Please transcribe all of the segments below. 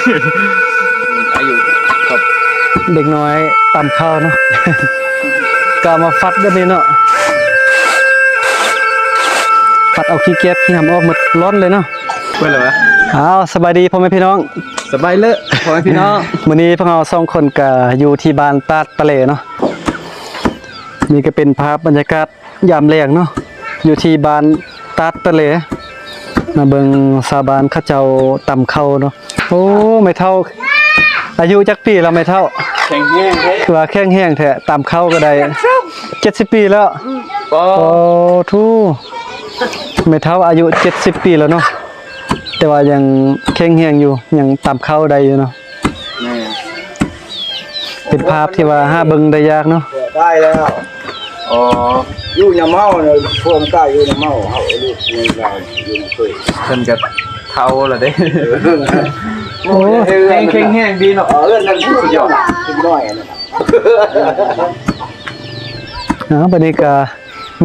ອາຍຸ ເດັກນ້ອຍຕຳເຂົ້າເນາະ ກໍເອົາມາຟັດແບບນີ້ເນາະ ຟັດເອົາຂີ້ແກບຂີ້ຫຳອອກໝົດ ລ້ອນເລີຍເນາະ. ເປີດແລ້ວຫວາ? ອ້າວ ສະບາຍດີພໍ່ແມ່ພີ່ນ້ອງ. ສະບາຍເລີ ພໍ່ແມ່ພີ່ນ້ອງ. ມື້ນີ້ພວກເຮົາສອງຄົນກໍຢູ່ທີ່ບ້ານຕາດຕະເຫຼເນາະ. ນີ້ກໍເປັນພາບບັນຍາກາດ ຍາມແລງເນາະ ຢູ່ທີ່ບ້ານຕາດຕະເຫຼ ມາເບິ່ງຊາວບ້ານເຂົາເຈົ້າຕຳເຂົ້າເນາະ. ໂອ້ ແມ່ເຖົ້າ ອາຍຸຈັກປີແລ້ວແມ່ເຖົ້າ? ແຂງແຮງແທ້ ຄືວ່າແຂງແຮງແທ້ ຕຳເຂົ້າກໍໄດ້ເຈັດສິບປີແລ້ວ. ໂອ້ ໂອ້ ແມ່ເຖົ້າອາຍຸເຈັດສິບປີແລ້ວເນາະ ແຕ່ວ່າຍັງແຂງແຮງຢູ່ ຍັງຕຳເຂົ້າໄດ້ຢູ່ເນາະ. ແມ່ນ ເປັນພາບທີ່ວ່າຫາເບິ່ງໄດ້ຍາກເນາະ. ໄດ້ແລ້ວ. ອໍ ຢູ່ນຳເຮົານະ ພວກມັນຕາຍຢູ່ນຳເຮົາ ເຮົາເອົາລູກໃນລາວຢູ່ນຳເພິ່ນ ເພິ່ນກໍເຖົ້າແລ້ວເດ້. ໂອ້ ແຮງ ແຂງແຮງດີເນາະ. ເອີ ເຮືອນນັ້ນສຸດຍອດ ເດັກນ້ອຍນັ້ນນະ. ເອົາ ບັດນີ້ກໍ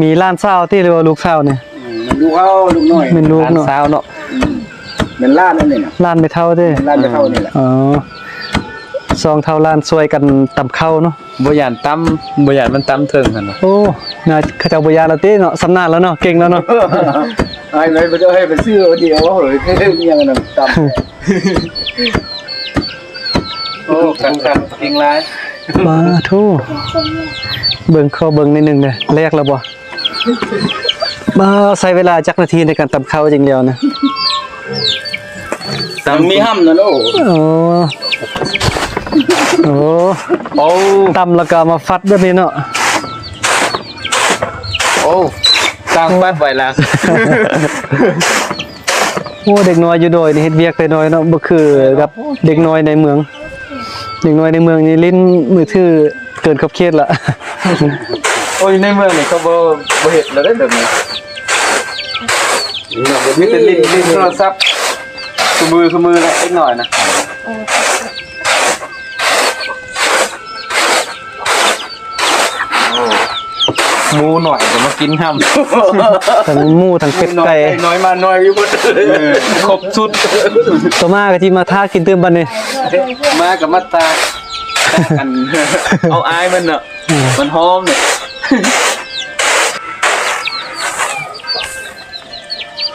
ມີຫຼານສາວຕິ ຫຼືວ່າລູກສາວນີ້? ອືມ ແມ່ນລູກເຮົາ ລູກນ້ອຍ ແມ່ນລູກເນາະ ຫຼານສາວເນາະ. ອືມ ແມ່ນຫຼານອັນນີ້ນະ ຫຼານແມ່ເຖົ້າເດ້. ແມ່ນຫຼານແມ່ເຖົ້ານີ້ແຫຼະ. ອໍ ສອງເຖົ້າຫຼານຊ່ວຍກັນຕຳເຂົ້າເນາະ. ບໍ່ຢ້ານຕຳ ບໍ່ຢ້ານມັນຕຳເຖິງຫັ້ນນະ. ໂອ້ ໜ້າເຂົາເຈົ້າບໍ່ຢ້ານແລ້ວຕິເນາະ ຊຳນານແລ້ວເນາະ ເກັ່ງແລ້ວເນາະ. ອ້າຍໄປ ໄປເອົາ ໃຫ້ໄປຊື້ເອົາດຽວ ເອີ ເຮັດຫຍັງນຳຕຳ. ໂອ້ ຄັກໆ ເກັ່ງຫຼາຍ. ປາໂທ້ ເບິ່ງ ຂໍເບິ່ງໜ້ອຍໜຶ່ງເດີ້ ແລກແລ້ວບໍ່? ບໍ່ ໃຊ້ເວລາຈັກນາທີໃນການຕຳເຂົ້າຈຶ່ງແລ້ວນະ? ຕຳມີຫ້ຳນະ. ໂອ້ ໂອ້ ໂອ້ ໂອ້ ຕຳແລ້ວກໍເອົາມາຟັດແບບນີ້ເນາະ. ໂອ້ ຕ່າງຟັດໄວລະ. ໂອ້ ເດັກນ້ອຍຢູ່ດອຍນີ້ເຮັດວຽກໄດ້ໜ້ອຍເນາະ ບໍ່ຄືກັບເດັກນ້ອຍໃນເມືອງ. ເດັກນ້ອຍໃນເມືອງນີ້ຫຼິ້ນມືຖືເກີນຂອບເຂດລະ. ໂອ້ຍ ໃນເມືອງນີ້ເຂົາບໍ່ ບໍ່ເຮັດແລ້ວເດ້ແບບນີ້. ມີແຕ່ຫຼິ້ນ ຫຼິ້ນໂທລະສັບຊຸມື້ ຊຸມື້ແຫຼະເດັກນ້ອຍນະ. ໂອ້ ໝູນ້ອຍກໍມາກິນຫ້ຳ ທັງໝູທັງເປັດໄກ່ ນ້ອຍມານ້ອຍຢູ່ເບິດ. ເອີ ຄົບຊຸດ. ໂຕມາກໍຊິມາຖ້າກິນຕື່ມບັດນີ້ ມາກໍມາຖ້າ ຖ້າກັນ ເອົາອາຍມັນເນາະ. ອືມ ມັນຫອມນີ້.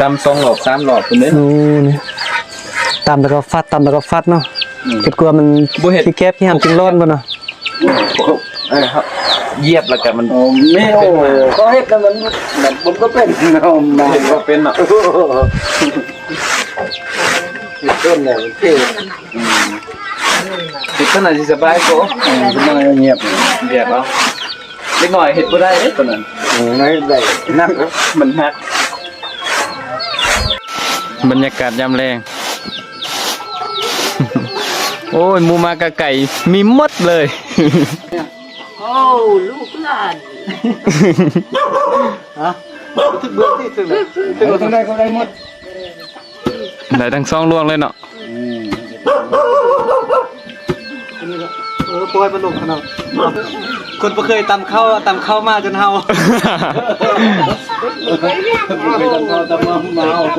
ຕຳສອງລອບສາມລອບພຸ້ນເດ້. ໂອ້ ນີ້ ຕຳແລ້ວກໍຟັດ ຕຳແລ້ວກໍຟັດເນາະ. ອືມ ເຮັດກວ່າມັນ ບໍ່ເຮັດ ຂີ້ແກບຂີ້ຫຳຈຶ່ງຮ້ອນພຸ້ນເນາະ. ເອີ ຢຽບແລ້ວກໍມັນ ໂອ້ ແມ່ ໂອ້ ເຂົາເຮັດແລ້ວມັນ ມັນບໍ່ເປັນເນາະ ເຮັດບໍ່ເປັນເນາະ. ເຮັດຕົ້ນແລ້ວມັນເທ່. ອືມ ເຮັດຕົວນັ້ນຊິສະບາຍກວ່າ. ອືມ ເຮັດຕົວນັ້ນງຽບ ງຽບເອົາ. ເດັກນ້ອຍເຮັດບໍ່ໄດ້ເດ້ຕົວນັ້ນ. ໂອ້ ໄດ້ ໄດ້ ໜັກ ມັນໜັກ. ບັນຍາກາດຍາມແລງ ໂອ້ຍ ໝູມາກະໄກ່ມີໝົດເລີຍ. ໂອ້ ລູກຫຼານ ຮະ ຖືກເບິ່ງຕິ ຖືກແລ້ວ ຖືກແລ້ວ ໄດ້ ກໍໄດ້ໝົດ. ໄດ້ທັງສອງລວງເລີຍເນາະ. ອືມ ເອີ ປ່ອຍມັນລົງຂະໜາດ ຄົນບໍ່ເຄີຍຕຳເຂົ້າ ຕຳເຂົ້າມາຈົນເຫົ່າ. ບໍ່ເຄີຍຕຳເຂົ້າ ຕຳມາ ມາເຫົ່າ.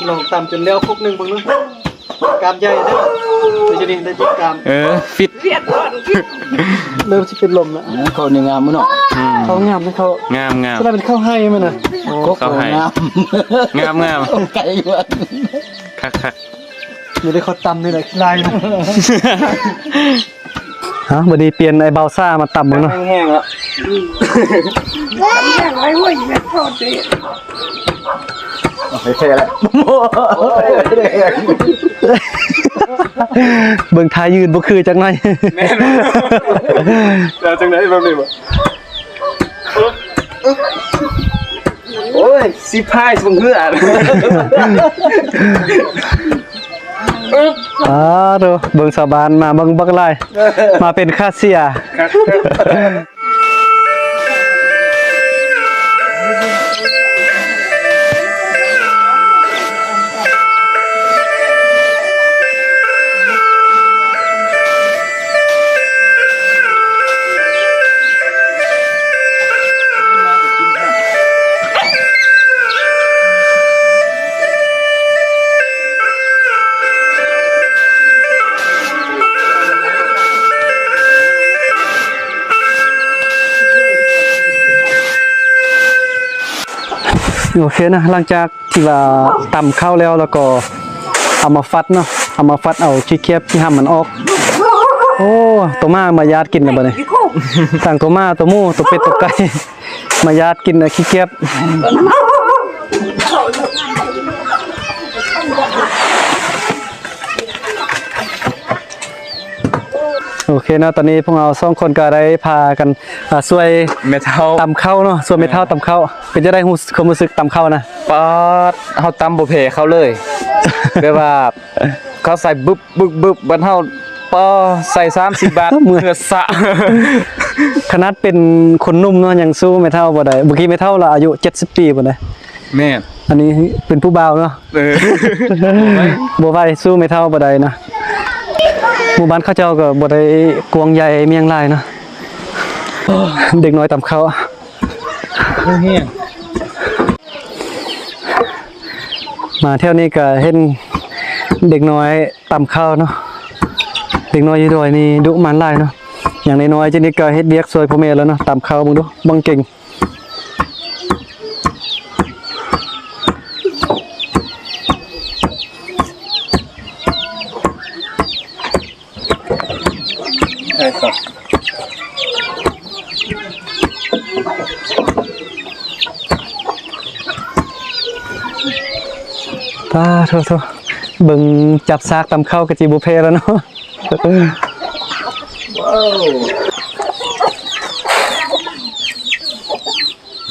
ລອງຕຳຈົນແລ້ວຄົກໜຶ່ງເບິ່ງດູ. ກາມໃຫຍ່ເດີ ໄດ້ຢູ່ນີ້ ໄດ້ຕິດກາມ. ເອີ ຟິດ ວຽກກ່ອນ ເລີ່ມຊິເປັນລົມແລ້ວ. ເອີ ເຂົ້ານີ້ງາມເນາະ. ອືມ ເຂົ້າງາມເນາະ ເຂົ້າງາມໆ. ສ່ວນຫຼາຍເປັນເຂົ້າໄຮ່ແມ່ນນະ. ໂອ້ ເຂົ້າໄຮ່ ງາມ ງາມໆ. ໄກ່ຫວານ ຄັກໆ. ບໍ່ໄດ້ເຂົ້າຕຳນີ້ແຫຼະ ຂີ້ລາຍນະ. ຮະ ບັດນີ້ປ່ຽນໄອ້ບ່າວຊາມາຕຳເບິ່ງເນາະ. ແຫ້ງໆ ລະ ແຫ້ງໄວ້ຫ້ວຍ ແມ່ນພໍເດ. ເອົາແທ້ໆ ລະ ເບິ່ງທ່າຢືນບໍ່ຄືຈັກໜ້ອຍ. ແມ່ນ ແລ້ວຈັ່ງໃດແບບນີ້ບໍ່? ໂອ້ຍ ຊິພາຍສອງເທື່ອ. ອາໂຕ ເບິ່ງຊາວບ້ານມາເບິ່ງບັກຫຼາຍ ມາເປັນຄາເຊຍ. ຄັກໆ. ໂອເຄນະ ຫຼັງຈາກທີ່ວ່າຕຳເຂົ້າແລ້ວ ແລ້ວກໍເອົາມາຟັດເນາະ ເອົາມາຟັດເອົາຂີ້ແກບຂີ້ຫຳມັນອອກ. ໂອ້ ໂຕໝາມາຢາດກິນແລ້ວບັດນີ້ ທັງໂຕໝາ ໂຕໝູ ໂຕເປັດ ໂຕໄກ່ ມາຢາດກິນຂີ້ແກບ. ໂອເຄເນາະ ຕອນນີ້ພວກເຮົາສອງຄົນກໍໄດ້ພາກັນ ອ່າ ຊ່ວຍແມ່ເຖົ້າຕຳເຂົ້າເນາະ ຊ່ວຍແມ່ເຖົ້າຕຳເຂົ້າ. ເປັນຈັ່ງໃດ ຮູ້ ຄວາມຮູ້ສຶກຕຳເຂົ້ານະ? ປາດ ເຮົາຕຳບໍ່ແພ້ເຂົາເລີຍ ແບບວ່າເຂົາໃສ່ບຶບ ບຶບ ບຶບ ບັດເຮົາ ປາ ໃສ່ສາມສີ່ບາດ ເໝື່ອຍ ເຫື່ອສະ. ຂະໜາດເປັນຄົນໜຸ່ມເນາະ ຍັງສູ້ແມ່ເຖົ້າບໍ່ໄດ້. ເມື່ອກີ້ແມ່ເຖົ້າລະອາຍຸເຈັດສິບປີພຸ້ນເດ້. ແມ່ນ ອັນນີ້ເປັນຜູ້ບ່າວເນາະ. ເອີ ບໍ່ໄຫວ ສູ້ແມ່ເຖົ້າບໍ່ໄດ້ນະ. ໝູ່ບ້ານເຂົາເຈົ້າກໍບໍ່ໄດ້ກວ້າງໃຫຍ່ມາຫຍັງຫຼາຍເນາະ. ເດັກນ້ອຍຕຳເຂົ້າ ໂອ້ ແຮງ. ມາແຖວນີ້ກໍເຫັນເດັກນ້ອຍຕຳເຂົ້າເນາະ. ເດັກນ້ອຍຢູ່ດອຍນີ້ດຸໝັ່ນຫຼາຍເນາະ. ຢ່າງນ້ອຍໆຈັ່ງນີ້ກໍເຮັດວຽກຊ່ວຍພໍ່ແມ່ແລ້ວເນາະ. ຕຳເຂົ້າເບິ່ງດູ ບັງເກັ່ງ. ປາໂທ ເບິ່ງຈັບສາກຕຳເຂົ້າກໍຊິບໍ່ແພ້ແລ້ວເນາະ. ວ້າວ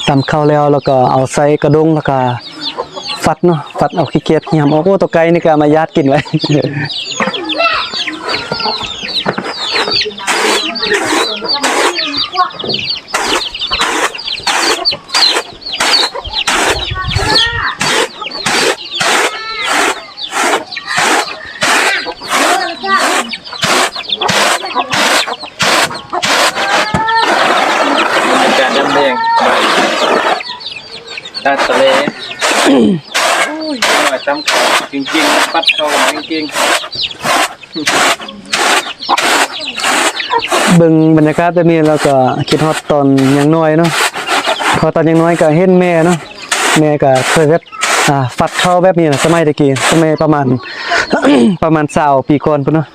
ຕຳເຂົ້າແລ້ວ ແລ້ວກໍເອົາໃສ່ກະດົງ ແລ້ວກໍຟັດເນາະ ຟັດເອົາຂີ້ກຽດຂີ້ຫຳອອກ. ໂອ້ ຕົວໄກ່ນີ້ກໍເອົາມາຢາດກິນໄວ້. ບັນຍາກາດຍາມແລງ ຕາດຕະເລ ໂອ້ຍ ນ້ອຍຕຳເຂົ້າເກັ່ງໆ ປັດເຂົ້າເກັ່ງໆ. ເບິ່ງບັນຍາກາດແບບນີ້ແລ້ວກໍຄິດຮອດຕອນຍັງນ້ອຍເນາະ. ເພາະຕອນຍັງນ້ອຍກໍເຫັນແມ່ເນາະ ແມ່ກໍເຄີຍແບບ ອ່າ ຟັດເຂົ້າແບບນີ້ນະ ສະໄໝແຕ່ກີ້ ສະໄໝປະມານ ປະມານຊາວປີກ່ອນພຸ້ນເນາະ.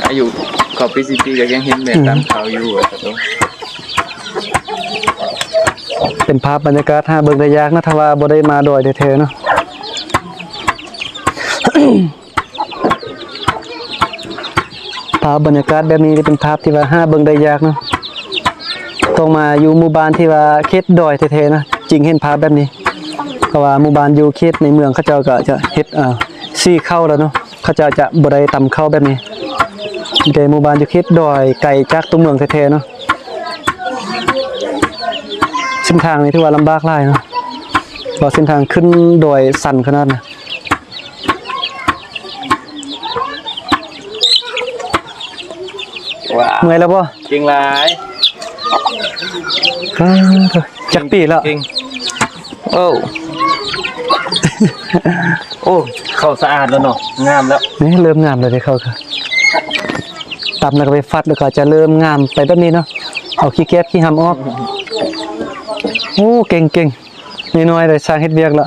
ອາຍຸເຂົ້າປີສີ່ປີກໍຍັງເຫັນແມ່ ອືມ ຕຳເຂົ້າຢູ່ ວ່າຊັ້ນເນາະ. ເປັນພາບບັນຍາກາດຫາເບິ່ງໄດ້ຍາກເນາະ ຖ້າວ່າບໍ່ໄດ້ມາດອຍແທ້ໆເນາະ. ພາບບັນຍາກາດແບບນີ້ເປັນພາບທີ່ວ່າຫາເບິ່ງໄດ້ຍາກເນາະ. ຕ້ອງມາຢູ່ໝູ່ບ້ານທີ່ວ່າເຂດດອຍແທ້ໆນະ ຈຶ່ງເຫັນພາບແບບນີ້. ເພາະວ່າໝູ່ບ້ານຢູ່ເຂດໃນເມືອງ ເຂົາເຈົ້າກໍຈະເຮັດ ອ່າ ສີເຂົ້າແລ້ວເນາະ. ເຂົາເຈົ້າຈະບໍ່ໄດ້ຕຳເຂົ້າແບບນີ້. ມີແຕ່ໝູ່ບ້ານຢູ່ເຂດດອຍ ໄກຈາກຕົວເມືອງແທ້ໆເນາະ. ເສັ້ນທາງນີ້ຖືວ່າລຳບາກຫຼາຍເນາະ ເພາະເສັ້ນທາງຂຶ້ນດອຍຊັນຂະໜາດນະ. ວ້າວ ເມື່ອຍແລ້ວບໍ່? ເກັ່ງຫຼາຍ. ປາດໂທ ຈັກປີແລ້ວ? ເກັ່ງ. ໂອ້ ໂອ້ ເຂົ້າສະອາດແລ້ວເນາະ ງາມແລ້ວ. ນີ້ເລີ່ມງາມແລ້ວເດ້ ເຂົ້າ ຕຳແລ້ວກໍໄປຟັດ ແລ້ວກໍຈະເລີ່ມງາມໄປແບບນີ້ເນາະ. ເອົາຂີ້ແກບຂີ້ຫຳອອກ. ໂອ້ ເກັ່ງໆ. ນ້ອຍໆ ໄດ້ຊ່າງເຮັດວຽກລະ.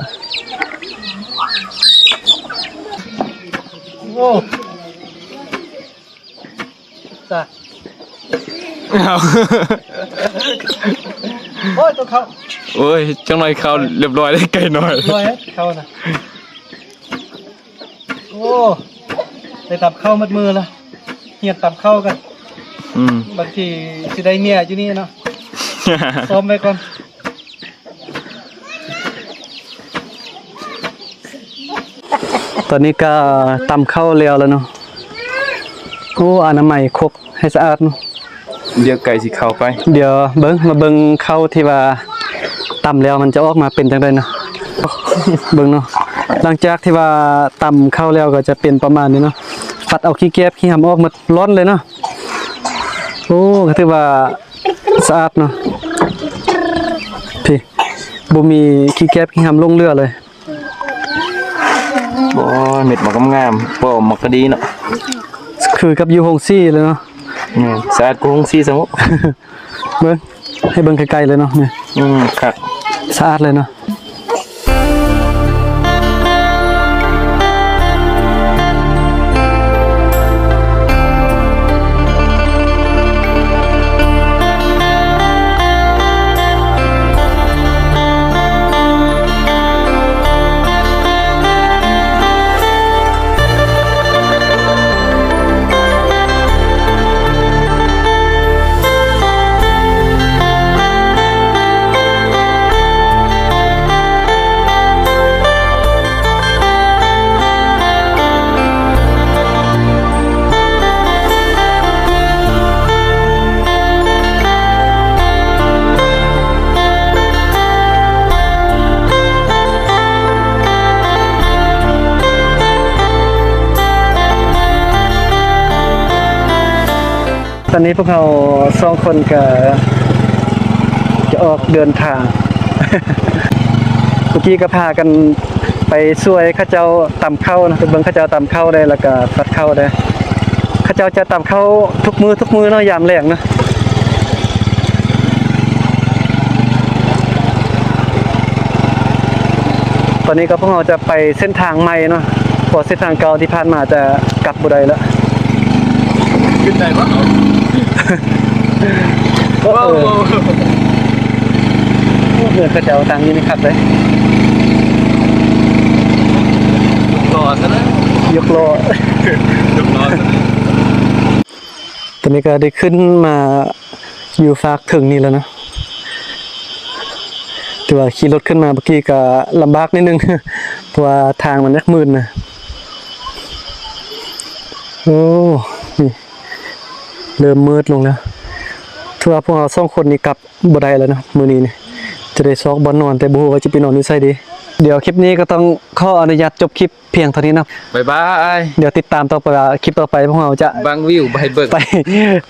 ໂອ້ ຕາ ໂອ້ຍ ຕ້ອງເຂົ້າ. ໂອ້ຍ ຈັກໜ້ອຍເຂົ້າ ລຽບຮ້ອຍເດ້ ໄກ່ນ້ອຍ ລຽບຮ້ອຍເດ້ ເຂົ້ານະ. ໂອ້ ໄດ້ຕຳເຂົ້າໝົດມື້ລະ ຮຽນຕຳເຂົ້າກັນ. ອືມ ບາງທີຊິໄດ້ເມຍຢູ່ນີ້ເນາະ ຊ້ອມໄວ້ກ່ອນ. ຕອນນີ້ກໍຕຳເຂົ້າແລ້ວແລ້ວເນາະ. ໂອ້ ອະນາໄມຄົກໃຫ້ສະອາດເນາະ. ດຽວໄກ່ຊິເຂົ້າໄປ ດຽວເບິ່ງ ມາເບິ່ງເຂົ້າທີ່ວ່າຕຳແລ້ວມັນຈະອອກມາເປັນຈັ່ງໃດເນາະ. ເບິ່ງເນາະ ຫຼັງຈາກທີ່ວ່າຕຳເຂົ້າແລ້ວກໍຈະເປັນປະມານນີ້ເນາະ. ຟັດເອົາຂີ້ແກບຂີ້ຫຳອອກໝົດ ລ້ອນເລີຍເນາະ. ໂອ້ ກໍຖືວ່າ ສະອາດເນາະ ພີ້ ບໍ່ມີຂີ້ແກບຂີ້ຫຳຫຼົງເຫຼືອເລີຍ. ໂອ້ຍ ເມັດໝາກງາມໆ ພໍໝາກກະດີເນາະ ຄືກັບຢູ່ໂຮງສີເລີຍເນາະ. ແມ່ນ ສະອາດກວ່າໂຮງສີຊະ. ເບິ່ງ ໃຫ້ເບິ່ງໃກ້ໆເລີຍເນາະ ນີ້ ອືມ ຄັກ ສະອາດເລີຍເນາະ. ຕອນນີ້ພວກເຮົາສອງຄົນກໍຈະອອກເດີນທາງ. ເມື່ອກີ້ກໍພາກັນໄປຊ່ວຍເຂົາເຈົ້າຕຳເຂົ້າເນາະ, ໄປເບິ່ງເຂົາເຈົ້າຕຳເຂົ້າໄດ້ ແລ້ວກໍປັດເຂົ້າໄດ້. ເຂົາເຈົ້າຈະຕຳເຂົ້າທຸກມື້ ທຸກມື້ເນາະ ຍາມແລງເນາະ. ຕອນນີ້ກໍພວກເຮົາຈະໄປເສັ້ນທາງໃໝ່ເນາະ, ເພາະເສັ້ນທາງເກົ່າທີ່ຜ່ານມາຈະກັບບໍ່ໄດ້ແລ້ວ. ຂຶ້ນໄດ້ບໍ່? ໂອ້ ໂອ້ ເຮືອນເຂົາເຈົ້າຕັ້ງຢູ່ນີ້ຄັກເລີຍ. ຍົກລໍ້ຊະນະ. ຍົກລໍ້. ຍົກລໍ້ຊະນະ. ຕອນນີ້ກໍໄດ້ຂຶ້ນມາຢູ່ຟາກເທິງນີ້ແລ້ວເນາະ, ແຕ່ວ່າຂີ່ລົດຂຶ້ນມາເມື່ອກີ້ກໍລຳບາກໜ້ອຍໜຶ່ງ ເພາະວ່າທາງມັນຍາກມື່ນນະ. ໂອ້ ນີ້ເລີ່ມມືດລົງແລ້ວ. ຖືວ່າພວກເຮົາສອງຄົນນີ້ກັບບໍ່ໄດ້ແລ້ວເນາະ ມື້ນີ້ນີ້. ຈະໄດ້ຊອກບ່ອນນອນ ແຕ່ບໍ່ຮູ້ວ່າຈະໄປນອນຢູ່ໃສດີ. ດຽວຄລິບນີ້ກໍຕ້ອງຂໍອະນຸຍາດຈົບຄລິບພຽງເທົ່ານີ້ເນາະ. ບາຍບາຍ. ດຽວຕິດຕາມຕໍ່ໄປວ່າຄລິບຕໍ່ໄປພວກເຮົາຈະບັ້ງວິວໃຫ້ເບິ່ງ ໄປ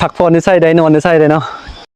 ພັກຜ່ອນຢູ່ໃສໃດ ນອນຢູ່ໃສໃດເນາະ.